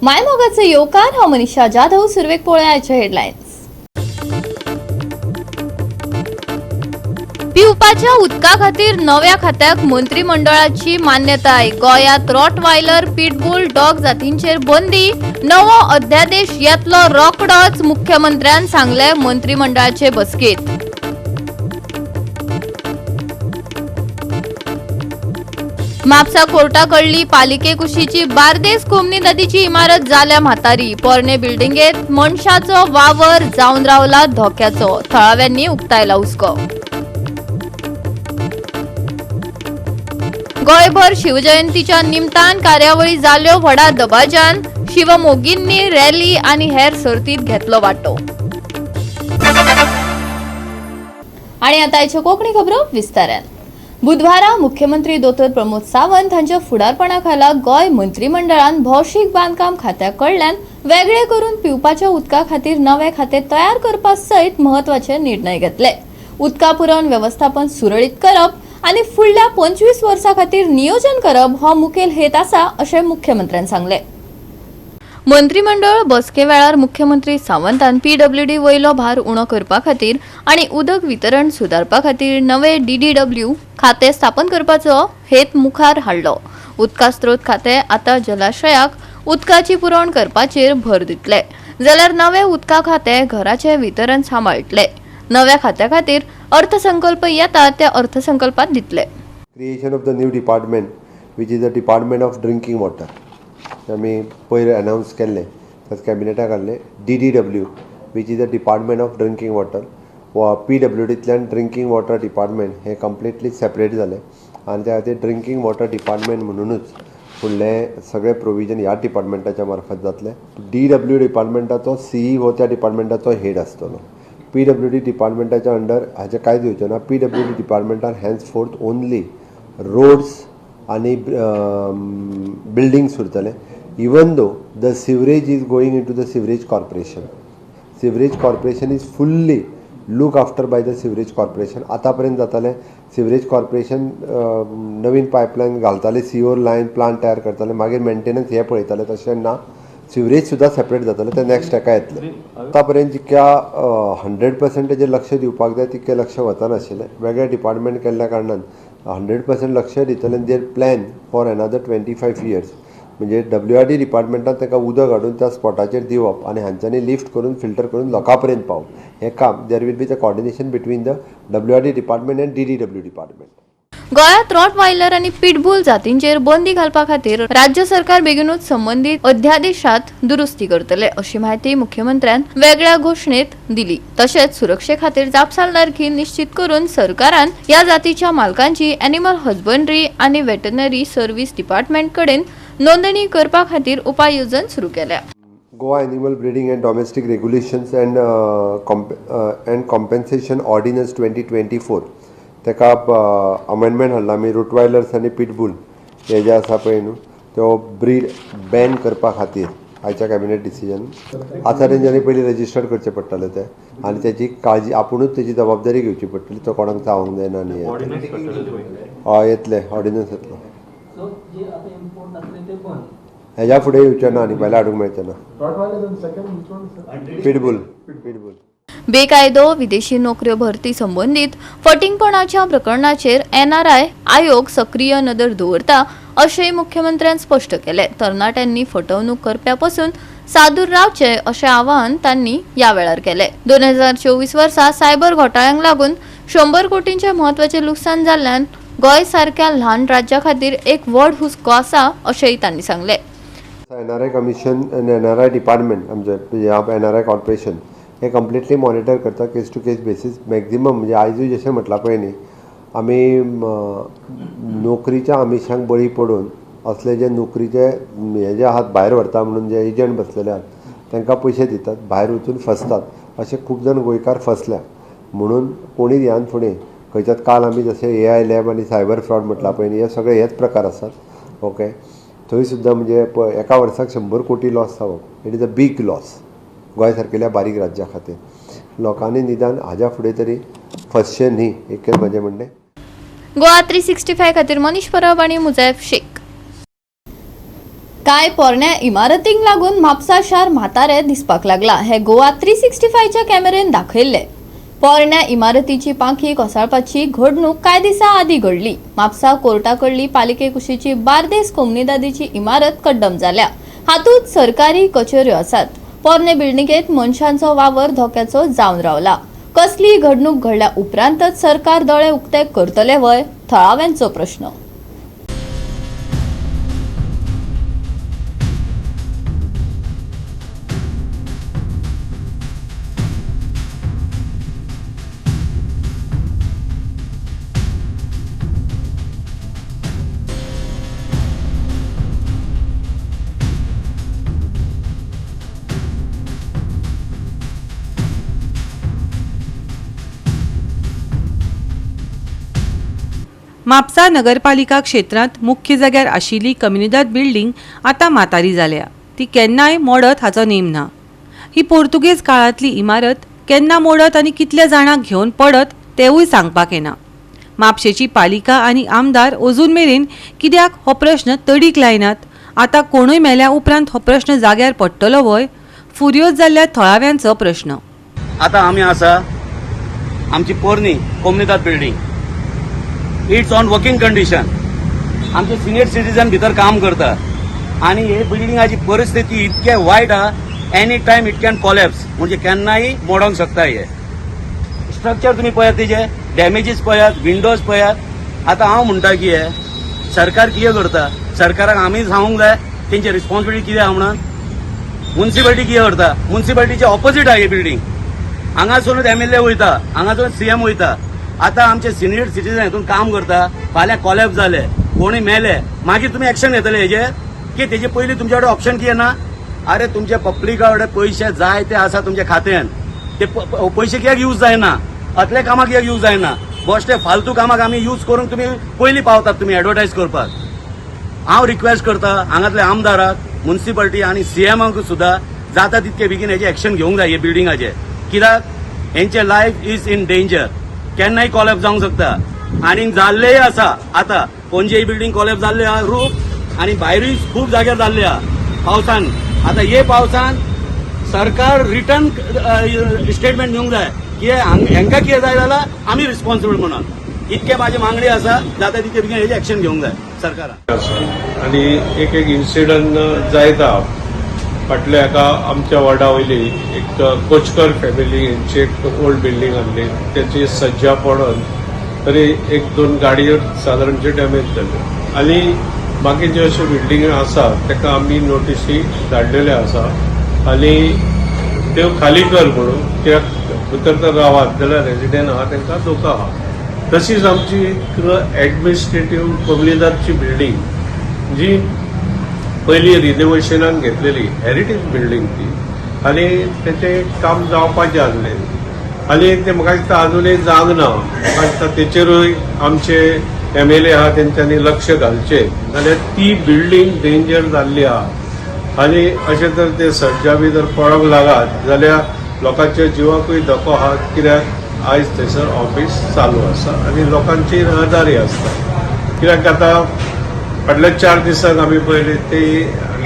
मायमोगाचो येवकार. हांव मनीषा जाधव. सुरवेक पळोवया आयचे हेडलायन्स. पिवपाच्या उदका खातीर नव्या खात्याक मंत्रिमंडळाची मान्यताय. गोंयांत रॉटवायलर, पिटबुल डॉग जातींचेर बंदी. नवो अध्यादेश येतलो रोखडोच, मुख्यमंत्र्यान सांगले मंत्रिमंडळाचे बसकेत. म्हापसा कोर्टा कडली पालिके कुशीची बार्देस कोमनी इमारत जाल्या म्हातारी. पोरणे बिल्डिंगेत मनशाचो वावर जावन रावला धोक्याचो. थळाव्यांनी उक्तायला हुस्को. गोंयभर शिवजयंतीच्या निमतान कार्यावळी जाल्यो व्हडा दबाज्यान. शिवमोगींनी रॅली आणि हेर सर्तीत घेतलो वांटो. आणि आता आयच्यो कोंकणी खबरो विस्तारान. बुधवारा मुख्यमंत्री दोतोर प्रमोद सावंत हांच्या फुडारपणा खाला गोंय मंत्रिमंडळान भौशीक बांदकाम खात्या कडल्यान वेगळे करून पिवपाच्या उदका खातीर नवे खाते तयार करपा सयत म्हत्वाचे निर्णय घेतले. उदका पुरवण वेवस्थापन सुरळीत करप आनी फुडल्या 25 वर्सां खातीर नियोजन करप हो मुखेल हेत आसा, अशें मुख्यमंत्र्यान सांगलें. मंत्रिमंडळ बसके वेळार मुख्यमंत्री सावंतान पीडब्ल्यूडी वयलो भार उणो करपा खातीर आनी उदक वितरण सुदारपा खातीर नवे डीडीडब्ल्यू खातें स्थापन करपाचो हेत मुखार हाडलो. उदका स्त्रोत खातें आतां जलाशयाक उदकाची पुरवण करपाचेर भर दितले, जाल्यार नवे उदका खातें घराचें वितरण सांबाळटले. नव्या खात्या खातीर अर्थसंकल्प येता त्या अर्थसंकल्पात दितले. Creation of the new department, which is the Department of Drinking Water. आमी पयर अनावन्स केल्लें, तशें कॅबिनेटाक घाल्लें DDW, which is the Department of Drinking Water. वा पीडब्ल्यूडींतल्यान ड्रिंकींग वॉटर डिपार्टमेंट हें कंप्लिटली सेपरेट जालें आनी त्या खातीर ड्रिंकींग वॉटर डिपार्टमेंट म्हणुनूच फुडलें सगळें प्रोविजन ह्या डिपार्टमेंटाच्या मार्फत जातलें. डीडब्ल्यू डिपार्टमेंटाचो सीई हो त्या डिपार्टमेंटाचो हेड आसतलो. पीडब्ल्यूडी डिपार्टमेंटाच्या अंडर हाचें कांयच येवचें ना. पीडब्ल्यूडी डिपार्टमेंटान हेन्स फोर्थ ओनली रोड्स आनी बिल्डिंग्स उरतले, even though the sewerage is going into the sewerage corporation. Sewerage corporation is fully look after by the sewerage corporation. आतां पर्यंत जातालें, सिवरेज कॉर्पोरेशन नवीन पायपलायन घालताले, सिवर लायन प्लांट तयार करताले, मागीर मेंटेनन्स हे पळयताले. तशें ना, सिवरेज सुद्दां सेपरेट जातालें. तें नॅक्स्ट हेका येतलें. आतां पर्यंत जितक्या 100% तेजेर लक्ष दिवपाक जाय तितकें लक्ष वचनाशिल्लें. वेगळे डिपार्टमेंट केल्ल्या कारणान 100% लक्ष दितलें. Their plan for another 25 years म्हणजे डब्ल्यू आर डी डिपार्टमेंटान तांकां उदक हाडून त्या स्पॉटाचेर दिवप आनी हांच्यांनी लिफ्ट करून, फिल्टर करून लोकां पर्यंत पावप हें काम. There will be the coordination between the WRD department and DDW department. गोंयांत रॉटवायलर आनी पिटबुल जातींचेर बंदी घालपा खातीर राज्य सरकार बेगीनूच संबंदीत अध्यादेशात दुरुस्ती करतले, अशी म्हायती मुख्यमंत्र्यान वेगळ्या घोशणेत दिली. तशेंच सुरक्षे खातीर जापसालदारकी निश्चित करून सरकारान ह्या जातीच्या मालकांची एनिमल हजबंडरी आनी वेटरनरी सर्व्हिस डिपार्टमेंट कडेन नोंदणी करपा खातीर उपाय येवजण सुरू केल्या. Goa Animal Breeding and Domestic Regulations and Compensation Ordinance 2024, ताका अमेंडमेंट हाडला आमी. रोटवायलर्स आनी पिटबूल हे जे आसा पळय न्हू, त्यो ब्रीड बॅन करपा खातीर आयच्या कॅबिनेट डिसिजन. आतां तेंच्यांनी पयलीं रजिस्टर करचें पडटलें तें आनी तेजी काळजी आपुणूच तेजी जबाबदारी घेवची पडटली. तो कोणाक चावंक जायना. आनी हय, येतलें, ऑर्डिनन्स येतलो. सो जे आता इम्पोर्ट असले ते बंद. हेज्या फुडें येवचें ना आनी भायलें हाडूंक मेळचें ना. Rottweiler and second, which one, sir? Pitbull, pitbull. बेकायदो विदेशी नोकऱ्यो भरती संबंदीत फटींगपणाच्या प्रकरणाचेर एनआरआय आयोग सक्रीय नदर दवरता, अशेंय मुख्यमंत्र्यान स्पश्ट केलें. तरणाट्यांनी फटवणूक करप्या पसून सादूर रावचें, अशें आवाहन तांणी ह्या वेळार केलें. 2024 वर्सा सायबर घोटाळ्यांक लागून 100 कोटींचें म्हत्वाचें लुकसाण जाल्ल्यान गोंय सारक्या ल्हान राज्या खातीर एक व्हड हुस्को आसा, अशेंय तांणी सांगलें. NRI commission and NRI department आमचें, एनआरआय कॉर्पोरेशन हे कंप्लिटली मॉनिटर करता case to case basis maximum. म्हणजे आयजूय जशें म्हटलां पळय न्ही, आमी नोकरीच्या आमिशांक बळी पडून असले जे नोकरीचे हे जे आहात, भायर व्हरता म्हणून जे एजंट बसलेले आहात, तांकां पयशे दितात, भायर वचून फसतात. अशे खूब जाण गोंयकार फसल्या. म्हणून कोणी ह्यान फुडें खंयच्याच, काल आमी जशें एआय लॅब आनी सायबर फ्रॉड म्हटलां पळय न्ही, हे सगळे हेच प्रकार आसात. ओके, थंय सुद्दां म्हणजे एका वर्साक 100 कोटी लॉस जावप, it is a big loss Goa सारकेल्या बारीक राज्या खातीर. लोकांनी निदान हाज्या फुडें तरी फसचें न्ही, एक म्हजें म्हणणें. गोवा 365 खातीर मनीष परब आनी मुजायफ शेख. कांय पोरण्या इमारतींक लागून म्हापसा शार म्हातारे दिसपाक लागला हे गोवा 365च्या कॅमेरेन दाखयल्ले. पोरण्या इमारतीची पांखी कोसळपाची घडणूक कांय दिसां आदीं घडली. म्हापसा कोर्टा कडली पालिके कुशीची बार्देस कोमुनिदादीची इमारत कड्डम जाल्या. हातूंत सरकारी कचेऱ्यो आसात. पोरणे बिल्डिंगेत मनशांचो वावर धोक्याचो जावन रावला. कसलीय घडणूक घडल्या उपरांतच सरकार दोळे उक्ते करतले व्हय, थळाव्यांचो प्रश्न. म्हापसा नगरपालिका क्षेत्रांत मुख्य जाग्यार आशिल्ली कम्युनिदाद बिल्डींग आतां म्हातारी जाल्या. ती केन्नाय मोडत हाचो नेम ना. ही पोर्तुगेज काळांतली इमारत केन्ना मोडत आनी कितल्या जाणांक घेवन पडत तेवूय सांगपाक येना. म्हापशेची पालिका आनी आमदार अजून मेरेन कित्याक हो प्रश्न तडीक लायनात? आतां कोणूय मेल्या उपरांत हो प्रश्न जाग्यार पडटलो व्हय? फुर्योज जाल्ल्या थळाव्यांचो प्रश्न. आतां आमी आसा आमची पोरणी Comunidade building, it's on working condition. आमचे सिनियर सिटीजन भितर काम करता आनी हे बिल्डिंगाची परिस्थिती इतके वायट आहा, any time it can collapse, म्हणजे केन्नाय मोडोंक शकता. हे स्ट्रक्चर तुमी पळयात, तेजे डॅमेजीस पळयात, विंडोज पळयात. आतां हांव म्हणटा की हे सरकार कितें करता, सरकाराक आमी सांगूंक जाय तेंची रिस्पॉन्सिबिलिटी कितें आहा म्हणून. मुन्सिपालिटी कितें करता, मुन्सिपालिटीचे ऑपोजीट आहा ही बिल्डींग. हांगासरूच एमएलए वयता, हांगासरून सीएम वयता. आतां आमचे सिनियर सिटीजन हितून काम करता, फाल्यां कॉलेप्स जाले, कोणी मेले, मागीर तुमी एक्शन घेतले हेजेर की तेजे पयलीं तुमचे कडेन ऑप्शन कितें ना? अरे तुमच्या पब्लिका कडेन पयशे जाय ते आसा तुमच्या खात्यान, ते पयशे कित्याक यूज जायना? असल्या कामाक कित्याक यूज जायना? बश्टे फालतू कामाक आमी यूज करूंक तुमी पयलीं पावतात तुमी एडवर्टायज करपाक. हांव रिक्वेस्ट करता हांगातल्या आमदाराक, मुन्सिपालिटी आनी सीएमाक सुद्दां, जाता तितके बेगीन हेजे एक्शन घेवंक जाय हे बिल्डिंगाचे. कित्याक हेंचे लायफ is in danger, केन्नाय कॉलेप्स जावंक शकता आनी जाल्लेय आसा. आतां पणजे ही बिल्डींग कॉलेप्स जाल्ले आहा रूफ, आनी भायरूय खूब जाग्यार जाल्ले आहा पावसान. आतां हे पावसान सरकार रिटर्न स्टेटमेंट दिवंक जाय की हेंकां कितें जाय जाल्यार आमी रिस्पॉन्सिबल म्हणून. इतके म्हाजी मागणी आसा, जाता तितके बेगीन हेजें एक्शन घेवंक जाय सरकारान. आसा आनी एक एक इन्सिडंट जायता. फाटल्या एका आमच्या वॉर्डा वयली एक कोचकर फॅमिली हेंची एक ओल्ड बिल्डींग आहली, तेची सज्जा पडून तरी एक दोन गाडयो सादारणचे डॅमेज जाल्यो. आनी बाकीच्यो अश्यो बिल्डिंग्यो आसा ताका आमी नोटिसी धाडलेल्यो आसा आनी त्यो खाली कर म्हणून, कित्याक भितर तर रावात जाल्यार रेजिडेंट आहा तांकां धोको आहा. तशीच आमची एक एडमिनिस्ट्रेटीव कोमलीदारची बिल्डींग जी पयली रिनोवेशनान घेतलेली हेरिटेज बिल्डींग ती, आनी तेचें काम जावपाचें आसलें आनी तें म्हाका दिसता आजुनूय जावंक ना. म्हाका दिसता तेचेरूय आमचे एमएलए आहा तेंच्यांनी लक्ष घालचें, जाल्यार ती बिल्डींग डेंजर जाल्ली आहा आनी अशें तर ते सज्जा बी जर पडोंक लागात जाल्यार लोकांच्या जिवाकूय धोको आहा, कित्याक आयज थंयसर ऑफीस चालू आसा आनी लोकांची रहदारी आसता. कित्याक आतां फाटल्या 4 दिसांक आमी पळयले ते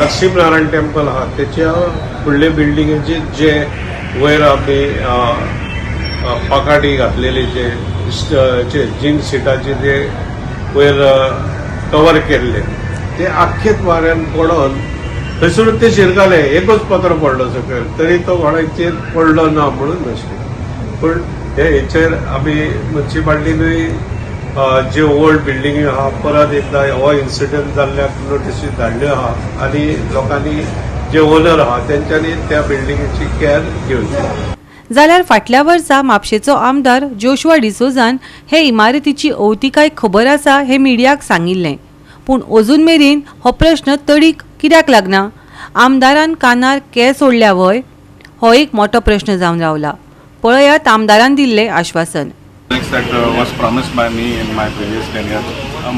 लक्ष्मीनारायण टेम्पल आहा तेच्या फुडले बिल्डिंगेचे जे वयर आमी पाकाटी घातलेली, जे जीन सिटाचे जे वयर कवर केल्ले ते आख्खेच वाऱ्यान पडोन थंयसरूच ते शिरकाले. एकूच पत्रो पडलो सकयल, तरी तो कोणाचेर पडलो ना म्हणून नशीब. पूण हे हेचेर आमी मुन्सिपाल्टीनूय जे ओल्ड बिल्डिंग्यो आहा परत एकदां हो इन्सिडंट जाल्ल्याक नोटिसी धाडल्यो आहा आनी लोकांनी जे ओनर आहा तेंच्यांनी त्या बिल्डिंगेची कॅर घेवची. जाल्यार फाटल्या वर्सा म्हापशेचो आमदार जोशुआ डिसोजान हे इमारतीची अवतिकाय खबर आसा हे मिडियाक सांगिल्लें, पूण अजून मेरेन हो प्रश्न तडीक कित्याक लागना? आमदारान कानार केंस ओडल्या व्हय? हो एक मोठो प्रश्न जावन रावला. पळयात आमदारान दिल्लें आश्वासन. Projects that was promised by me in my previous tenure.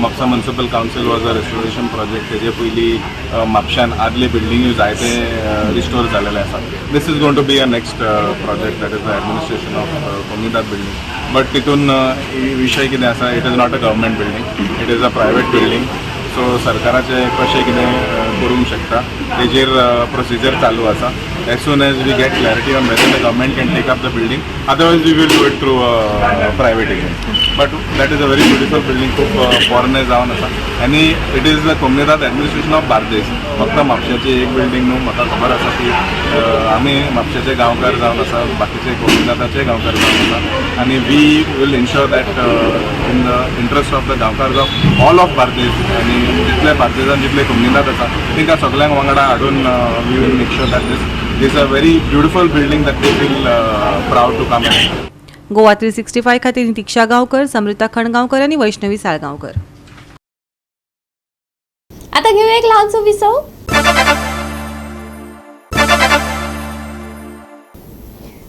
Mapsa Municipal Council was a restoration project. तेजे पयलीं म्हापश्यान आदले बिल्डिंग्यो जायते रिस्टोर जालेले आसा. This is going to be a next project, that is the administration of Comunidade building. But तितून विशय कितें आसा, it is not a government building, it is a private building. So सरकाराचें कशें कितें करूंक शकता तेजेर प्रोसिजर चालू आसा. As soon as we get clarity on whether the government can take up the building, otherwise we will do it through private again. But that is a very beautiful building, खूब पोरणे जावन आसा आनी it is the Comunidade administration of Bardez. फक्त म्हापशेची एक building न्हू, म्हाका खबर आसा की आमी म्हापशेचे गांवकार जावन आसा, बाकीचे कोमुनिदादाचे गांवकार जावन आसा आनी we will ensure that in the interest of the Gaonkar of all of Bardez आनी जितले बार्देजान जितले कोमुनिदाद आसा तांकां सगल्यांक वांगडा हाडून we will make sure that this is a very beautiful building that they feel proud to come. Goa 365 खातीर दीक्षा गांवकर, समृता खणगांवकर आनी वैष्णवी साळगांवकर. आता घेऊया एक लहानसो विसव.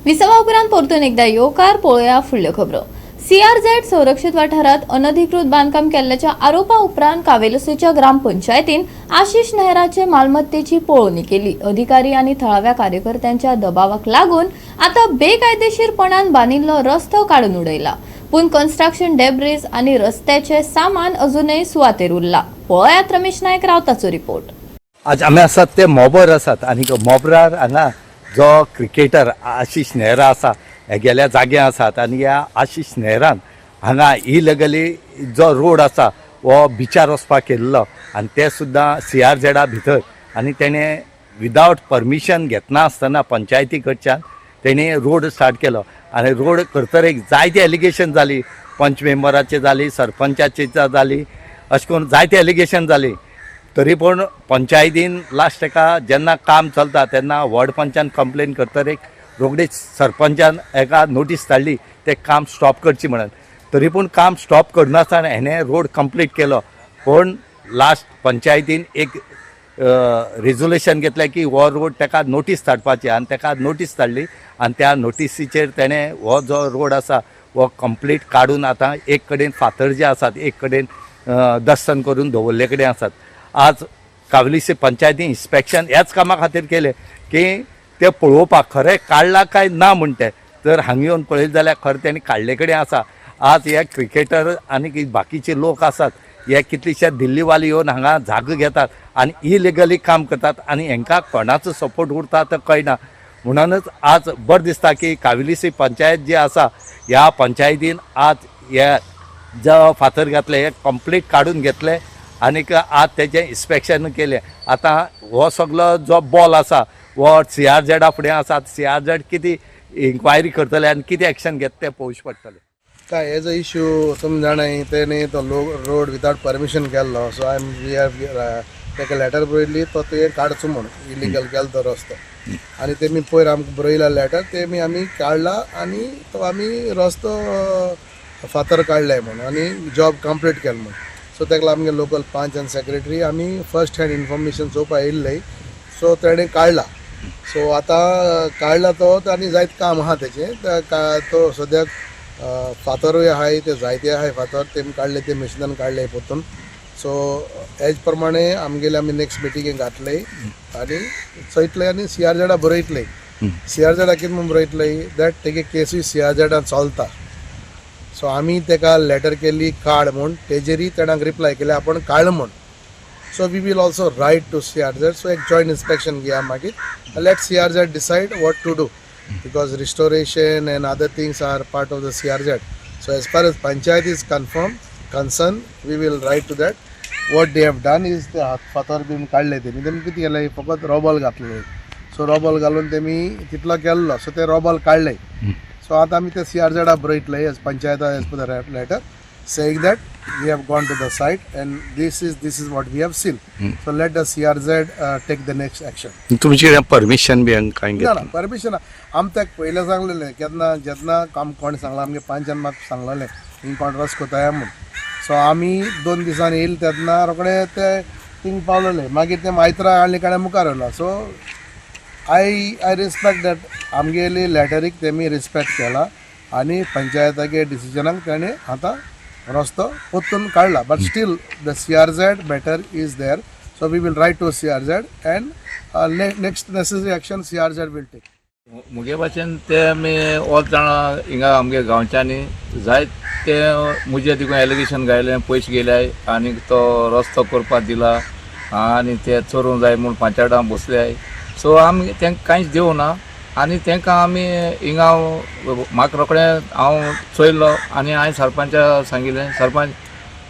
विसवा उपरांत परतून एकदा येवकार. पळोवया फुडल्यो खबरो. सीआरझेड संरक्षित वाठारात अनधिकृत बांदकाम केल्ल्याच्या आरोपा उपरांत कावेलुसेच्या ग्रामपंचायतीन आशिष नेहराचे मालमत्तेची पळोवणी केली. अधिकारी आनी थळाव्या कार्यकर्त्यांच्या दबावाक लागून आता बेकायदेशीरपणान बांदिल्लो रस्तो काडून उडयला, पूण कन्स्ट्रक्शन डेब्रीज आनी रस्त्याचे सामान अजूनय सुवातेर उरला. पळयात रमेश नायक रावताचो रिपोर्ट. आज आमी आसात ते मोबर आसात आनी मोबरार हांगा जो क्रिकेटर आशिष नेहरा आसा हेगेल्या जागे आसात आनी ह्या आशिष नेहरान हांगा इलिगली जो रोड आसा हो बिचार वचपाक केल्लो आनी ते सुद्दां सीआरझेडा भितर आनी तेणें विदावट परमिशन घेतना आसतना पंचायती कडच्यान तेणें रोड स्टार्ट केलो आनी रोड करतरेक एक जायती एलिगेशन जाली, पंच मेंबराचे जाली, सरपंचाची जाली, अशें करून जायते एलिगेशन जाली. तरी पूण पंचायतीन लास्ट तेका जेन्ना काम चलता तेन्ना वॉर्ड पंचान कंप्लेन करतरेक रोखडीच सरपंचान एका नोटीस धाडली तें काम स्टॉप करची म्हणून. तरी पूण काम स्टॉप करनासतना हेणें रोड कंप्लीट केलो, पूण लास्ट पंचायतीन एक रेजोल्युशन घेतलें की हो रोड तेका नोटीस धाडपाची आनी तेका नोटीस धाडली आनी त्या नोटिसीचेर तेणें हो जो रोड आसा हो कंप्लीट काडून आतां एक कडेन फातर जे आसात एक कडेन दर्शन करून दवरले कडेन आसात. आज कावलीसी पंचायतीन इन्स्पेक्शन ह्याच कामा खातीर केलें की ते पळोवपाक खरें काडलां काय ना म्हण. तें जर हांगा येवन पळयत जाल्यार खरें तेणी काडले कडेन आसा. आज हे क्रिकेटर आनी बाकीचे लोक आसात हे कितलेशे दिल्लीवाले येवन हांगा जागो घेतात आनी इलिगली काम करतात आनी हेंकां कोणाचो सपोर्ट उरता तो कळना. म्हणूनच आज बरें दिसता की काविलिसी पंचायत जी आसा ह्या पंचायतीन आज हे जो फातर घातले हे कंप्लीट काडून घेतले आनीक आज तेजें इन्स्पेक्शन केलें. आतां हो सगलो जो बॉल आसा हो सीआरझेडा फुडें आसा. सीआरझेड कितें इन्क्वायरी करतले आनी कितें एक्शन घेता तें पळोवचें पडटलें. काय हेजो इश्यू तुमी जाणाय, तेणी तो रोड विदावट परमिशन केल्लो. So I am we have तेका लेटर बरयल्ली तो तुवें काडचो म्हूण, इलिगल केलो तो रस्तो. आनी तेमी पयर आमकां बरयला लेटर, तेमी आमी काडला आनी तो आमी रस्तो फातर काडले म्हूण आनी जॉब कंप्लीट केलो म्हूण. सो तेका लागून आमगे लोकल पंच आनी सेक्रेटरी आमी फर्स्ट हँड इन्फॉर्मेशन चोवपा येयल्ले. सो तेणें काडला. सो आतां काडला तो आनी जायत काम आहा तेचें. तो सद्याक फातरूय आहाय, ते जायते आहाय फातर तेमी काडले, ते मशिनान काडले परतून. सो हेज प्रमाणे आमगेले आमी नेक्स्ट मिटिंगेक घातले आनी चोयतले आनी सीआरझेडा बरयतले. सीआरझेडा कितें म्हूण बरयतले that तेगे केसूय सीआरझेडान चलता. सो आमी तेका लेटर केल्ली काड म्हूण, तेजेरय तेणाक रिप्लाय केले आपूण काडला म्हूण. So we will also write to CRZ. So एक जॉयंट इन्स्पेक्शन घेया मागीर let CRZ decide what to do, because restoration and other things are part of the CRZ. So as far as panchayat is concern, we will write to that. What they have done is ते फातर बीन काडले तेमी, तेमी कितें केलें फकत रोबल घातले. सो रोबल घालून तेमी तितलो केल्लो. सो ते रोबल काडले. सो आतां आमी ते सीआरझेडा बरयतले as panchayat as per the letter saying that we have gone to the site and this is what we have seen. So let the CRZ take the next action. तुमची कडेन permission बी कांय ना. घेतलें? ना, परमिशन आम तेका पयलें सांगलेलें केन्ना जेन्ना आम कोण सांगलां, आमगे पंचान म्हाका सांगलेलें हिंग कोण रस्तो कोताय म्हूण. सो आमी 2 दिसांनी येयले तेन्ना रोखडे ते थिंग पावलेले. मागीर ते मायत्रा हाडले काडे मुखार येयलो. So I respect that आमगेली लॅटरीक तेमी रिस्पेक्ट केला आनी पंचायतागे डिसिजनाक तेणें आतां रस्तो परतून काडला. But still the CRZ matter is there, so we will write to CRZ and next necessary action CRZ will take. मुगे भाशेन ते आमी वच जाणां हिंगा आमगे गांवच्यांनी जायत ते मुजे तिकून एलिगेशन घायलें, पयशे गेले आनी तो रस्तो करपाक दिला आनी ते चोरूंक जाय म्हूण पांचाडां बसले. सो आमी तांकां कांयच दिवं ना आनी तांकां आमी हिंगा म्हाका रोखडें हांव चोयलो आनी हांवें सरपंचा सांगिल्लें, सरपंच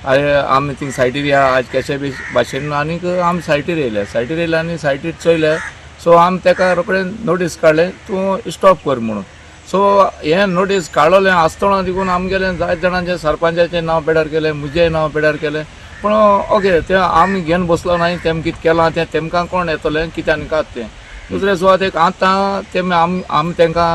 अरे आमी थिंग सायटीर या आज कशे बी भाशेन. आनीक आमी सायटीर येयले, सायटीर येयले आनी सायटीर चोयले. सो आमी ताका रोखडें नोटीस काडलें, तूं स्टॉप कर म्हणून. सो हें नोटीस काडलें आसतना देखून आमगेलें जायते जाणांचें सरपंचाचें नांव पेडार केलें, मुजेंय नांव पेडार केलें. पूण ओके तें आमी घेवन बसलो नाय, तेम कितें केलां तें तेमकां कोण येतलें कित्यान कात तें. दुसरे सुवातेक आतां तेमी आमी तांकां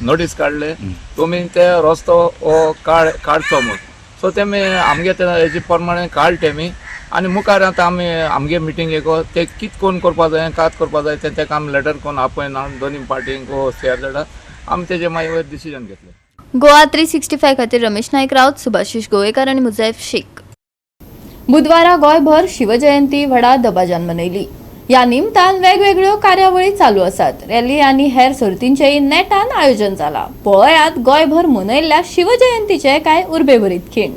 नोटीस काडले, तुमी ते रस्तो हो काडचो म्हूण. सो तेमी आमगे ते हेजे प्रमाणे काडले तेमी आनी मुखार आतां आमी आमगे मिटींगेक ते कित कोण करपा जाय, कात करपा जाय तें ताका आमी लेटर कोण आपयना दोनी पार्टींक शेअर जाता आमी तेजे मागीर वयर डिसिजन घेतलें. गोवा 365 खातीर रमेश नायक राऊत, सुभाषिश गोवेकर आनी मुजैफ शेख. बुधवारा गोंयभर शिवजयंती व्हडा दबाज्यान मनयली. ह्या निमतान वेगवेगळ्यो कार्यावळी चालू आसात. रॅली आनी हेर सर्तींचेय नेटान आयोजन जाला. पळयात गोंयभर मनयल्ल्या शिवजयंतीचे कांय उर्बेभरीत खीण.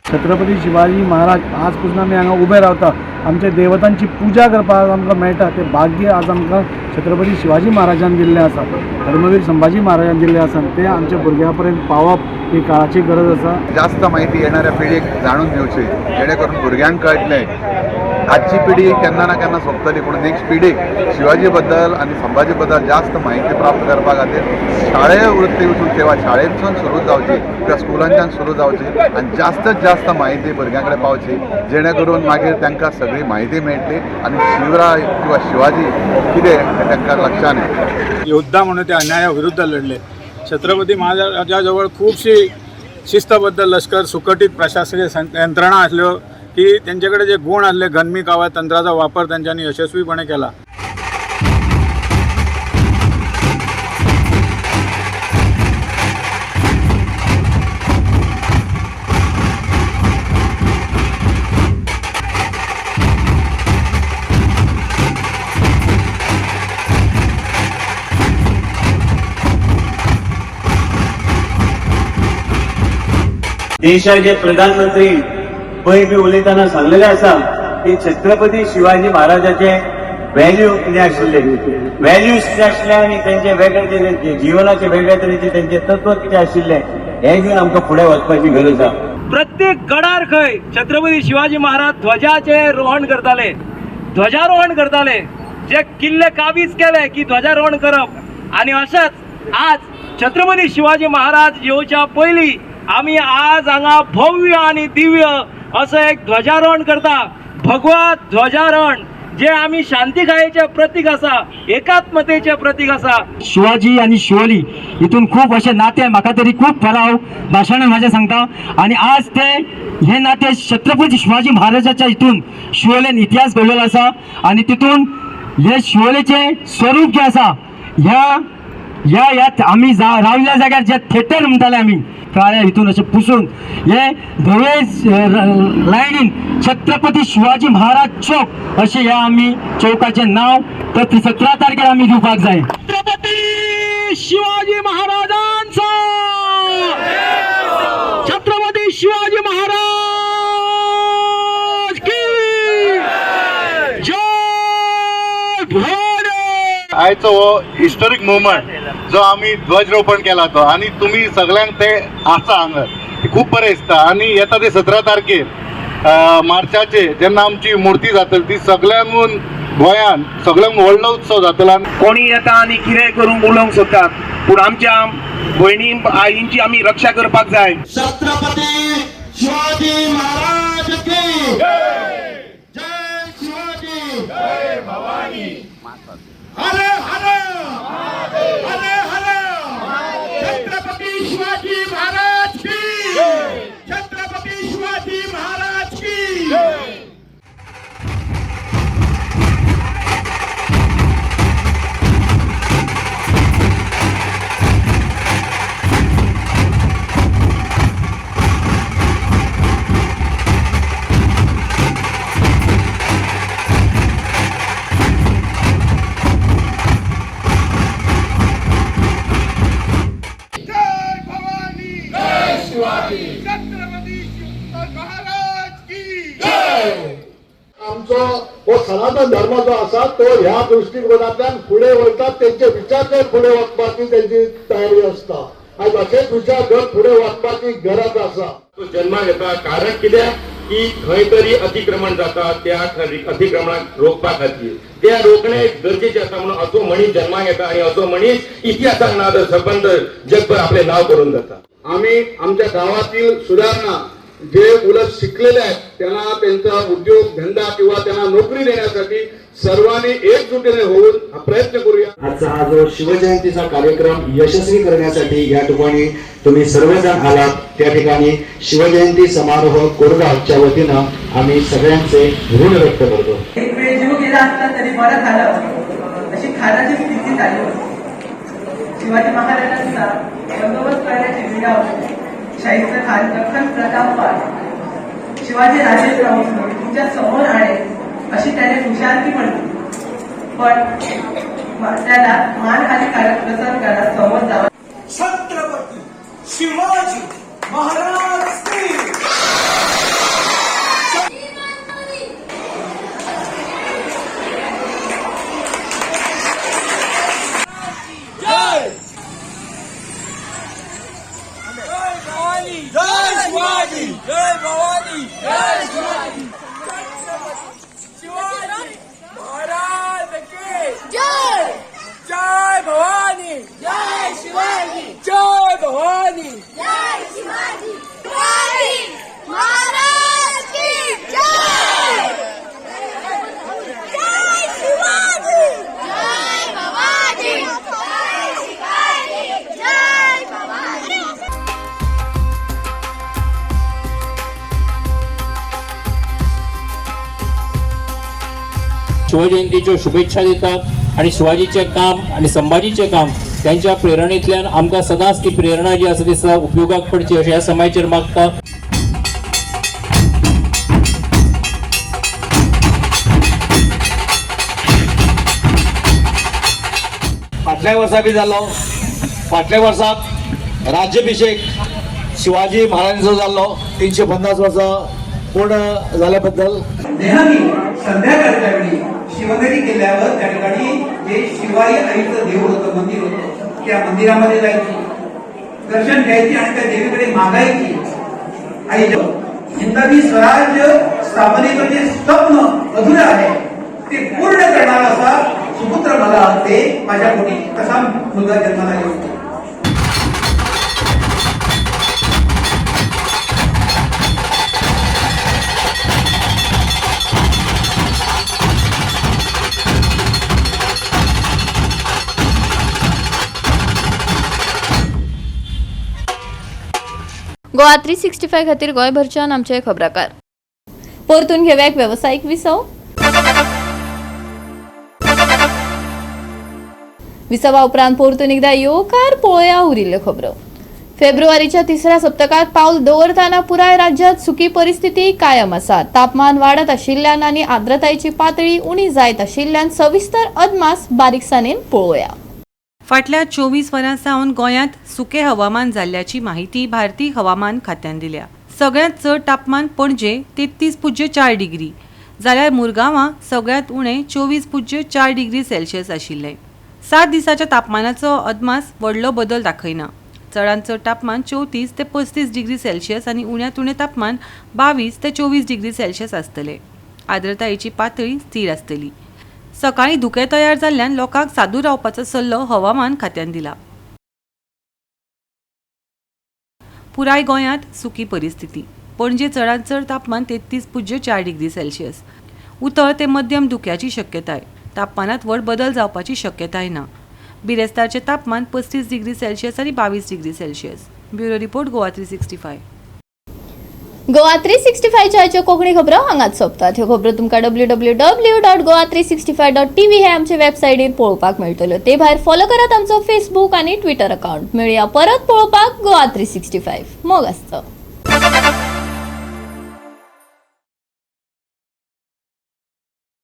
छत्रपती शिवाजी महाराज आज पसून आमी हांगा उबे रावता, आमच्या देवतांची पुजा करपाक आमकां मेळटा तें भाग्य आज आमकां छत्रपती शिवाजी महाराजान दिल्लें आसा, धर्मवीर संभाजी महाराजान दिल्लें आसा. तें आमच्या भुरग्यां पर्यंत पावप ही काळाची गरज आसा. जास्त माहिती येणाऱ्या पिढीक जाणून घेवची, जेणे करून भुरग्यांक कळटलें. आजची पिढी केन्ना ना केन्ना सोंपतली, पूण नेक्स्ट पिढीक शिवाजी बद्दल आनी संभाजी बद्दल जास्त माहिती प्राप्त करपा खातीर शाळे वृत्ती सेवा शाळेंतसून सुरू जावची किंवा स्कुलांच्यान सुरू जावची आनी जास्तीत जास्त माहिती भुरग्यां कडेन पावची, जेणे करून मागीर तांकां सगळी माहिती मेळटली आनी शिवराय किंवा शिवाजी कितें हें तांकां लक्षान येतलें. योद्धा म्हणून ते अन्याया विरुद्ध लढले. छत्रपती महाराजाजवळ खुबशी शिस्तबद्ध लष्कर, सुकटीत प्रशासकीय यंत्रणा आसल्यो की त्यांच्याकडे जे गुण आसले, गनिमी कावा तंत्राचा वापर त्यांच्यानी यशस्वीपणे केला. देशाचे प्रधानमंत्री पयर बी उलयतना सांगलेले आसा की छत्रपती शिवाजी महाराजाचे व्हॅल्यू कितें आशिल्ले, व्हॅल्यूज कितें आशिल्ले आनी तेंचे वेगळे तरेचे जिवनाचे वेगळे तरेचे तेंचे तत्व कितें आशिल्ले हे घेवन आमकां फुडें वचपाची गरज आसा. प्रत्येक गडार खंय छत्रपती शिवाजी महाराज ध्वजाचे रोहण करताले, ध्वजारोहण करताले. जे किल्ले काबीज केले की ध्वजारोहण करप. आनी अशेंच आज छत्रपती शिवाजी महाराज येवच्या पयलीं आमी आज हांगा भव्य आनी दिव्य असो एक ध्वजारोहण करता. भगवा ध्वजारोहण जे आमी शांतिकायेचें प्रतीक आसा, एकात्मतेचें प्रतीक आसा. शिवाजी आनी शिवोली हितून खूब अशें नातें म्हाका तरी खूब ठराव भाशणान म्हाजें सांगता. आनी आज ते हे नातें छत्रपती शिवाजी महाराजाच्या हितून शिवोलेन इतिहास घडलेलो आसा. आनी तितून हे शिवोलेचें स्वरूप जें आसा, ह्या ह्या ह्या आमी रावल्या जाग्यार जे थेटर म्हणटाले आमी, काळ्या हितून अशें पुसून हे धवे लायनीन छत्रपती शिवाजी महाराज चौक अशें ह्या आमी चौकाचें नांव तर 17 तारखेर आमी दिवपाक जाय. छत्रपती शिवाजी महाराजांचा, छत्रपती शिवाजी महाराज की जय भवानी. आयचो हो हिस्टोरीक मुवमेंट जो आमी ध्वजरोपण केला तो आनी तुमी सगळ्यांक ते आसा हांगा खूब बरें दिसता. आनी येता ते 17 तारखेर मार्चाचे जेन्ना आमची मुर्ती जातली ती सगळ्यांकून गोंयान सगळ्यांक व्हडलो उत्सव जातलो. आनी कोणी येता आनी कितेंय करूंक उलोवंक सोदतात, पूण आमच्या भयणी आईंची आमी रक्षा करपाक जाय. छत्रपती शिवाजी महाराज की जय, शिवाजी जय भवानी, हर हर हर हर. छत्रपती शिवाजी महाराज की, छत्रपती शिवाजी महाराज की. सनातन धर्म जो आसा तो ह्या दृष्टिकोनांतल्यान फुडें वयता, तेंचे विचार फुडें वचपाची तेंची तयारी आसता आनी अशेच विचार घेवन फुडें वचपाची गरज आसा. तो जन्माक येता कारण कित्याक की खंय तरी अतिक्रमण जाता, त्या अतिक्रमणाक रोखपा खातीर त्या रोखणे गरजेचे आसा म्हणून असो मनीस जन्माक येता आनी असो मनीस इतिहासाक ना तर संबंद जगभर आपले नाव करून जाता. आम्ही आमच्या गावातील सुधारणा जे मुलं शिकलेले आहेत त्यांना त्यांचा उद्योग धंदा किंवा त्यांना नोकरी देण्यासाठी सर्वांनी एकजुटीने होऊन हा प्रयत्न करूया. आजचा हा जो शिवजयंतीचा कार्यक्रम यशस्वी करण्यासाठी या ठिकाणी तुम्ही सर्वजण आलात, त्या ठिकाणी शिवजयंती समारोह कोरगावच्या वतीनं आम्ही सगळ्यांचे ऋण व्यक्त करतो. एक वेळ जीव गेला असता तरी बरं झालं अशी खानाची स्थिती झाली होती. शिवाजी महाराजांचा बंदोबस्त करण्याची क्रिया होती. शाहिस्ता खान दखन प्रतापवान शिवाजी राजे तुमच्या समोर आणेल अशी त्याने हुशारकी म्हणली, पण त्याला मानहानिकारक प्रसंगाला समोर जावं. छत्रपती शिवाजी महाराज की जय, जय शिवाजी, जय भवानी, जय शिवाजी, शिवाजी महाराज की जय, जय भवानी, जय शिवाजी, जय भवानी, जय शिवाजी, शिवाजी महाराज की जय, जय शिवाजी, जय भवानी, जय शिवाजी, जय भवानी. शिवजयंतीच्यो शुभेच्छा दितात आनी शिवाजीचें काम आनी संभाजीचें काम त्यांच्या प्रेरणेंतल्यान आमकां सदांच ती प्रेरणा जी आसा ती सदां उपयोगाक पडची अशें ह्या समाजाचेर मागता. फाटल्या वर्सा बी जाल्लो, फाटल्या वर्साक राज्याभिषेक शिवाजी महाराजांचो जाल्लो 350 वर्सां पूर्ण जाल्या बद्दल. नेहमी संध्याकाळच्या वेळी शिवनेरी किल्ल्यावर त्या ठिकाणी जे शिवाई आईचं देऊळ होतं, मंदिर होतं, त्या मंदिरामध्ये जायची, दर्शन घ्यायची आणि त्या देवीकडे मागायची. आई हिंदवी स्वराज्य स्थापनेचं जे स्वप्न अधुरं आहे ते पूर्ण करणारा असा सुपुत्र मला ते माझ्या पोटी कसा मुलगा जन्माला येऊ. गोवा 365 खातीर गोंयभरच्यान आमचे खबराकार. परतून घेवया एक वेवसायीक विसव. विसवा उपरांत परतून एकदा येवकार पळोवया उरिल्ल्यो खबरो. फेब्रुवारीच्या तिसऱ्या सप्तकात पावल दवरतना पुराय राज्यात सुकी परिस्थिती कायम आसा. तापमान वाडत आशिल्ल्यान आनी आर्द्रतायेची पातळी उणी जायत आशिल्ल्यान सविस्तर अदमास बारीकसाणेन पळोवया. फाटल्या 24 वरां सावन गोंयांत सुकें हवामान जाल्ल्याची माहिती भारतीय हवामान खात्यान दिल्या. सगळ्यांत चड तापमान पणजे 33.4 डिग्री जाल्यार मुरगांवां सगळ्यांत उणें 24.4 डिग्री सेल्सियस आशिल्लें. 7 दिसाच्या तापमानाचो अदमास व्हडलो बदल दाखयना. चडांत चड तापमान 34 ते 35 डिग्री सेल्सियस आनी उण्यांत उणें तापमान 22 ते 24 डिग्री सेल्सियस आसतलें. आर्द्रतायेची पातळी स्थीर आसतली. सकाळीं धुकें तयार जाल्ल्यान लोकांक सादूर रावपाचो सल्लो हवामान खात्यान दिला. पुराय गोंयांत सुकी परिस्थिती. पणजे चडांत चड तापमान 33.4 डिग्री सेल्सियस. उतळ ते मध्यम धुक्याची शक्यताय. तापमानांत व्हड बदल जावपाची शक्यताय ना. बिरेस्तारचें तापमान 35 डिग्री सेल्सियस आनी 22 degree Celsius. Bureau report, Goa 365. Goa 365 च्यो कोंकणी खबरो हांगाच सोंपतात. ह्यो खबरो तुमकां www.goa365.tv हे आमचे वेबसायटीर पळोवपाक मेळटल्यो. ते भायर फॉलो करात आमचो फेसबूक आनी ट्विटर अकाउंट. मेळया परत पळोवपाक गोवा 365. मोग आसचो.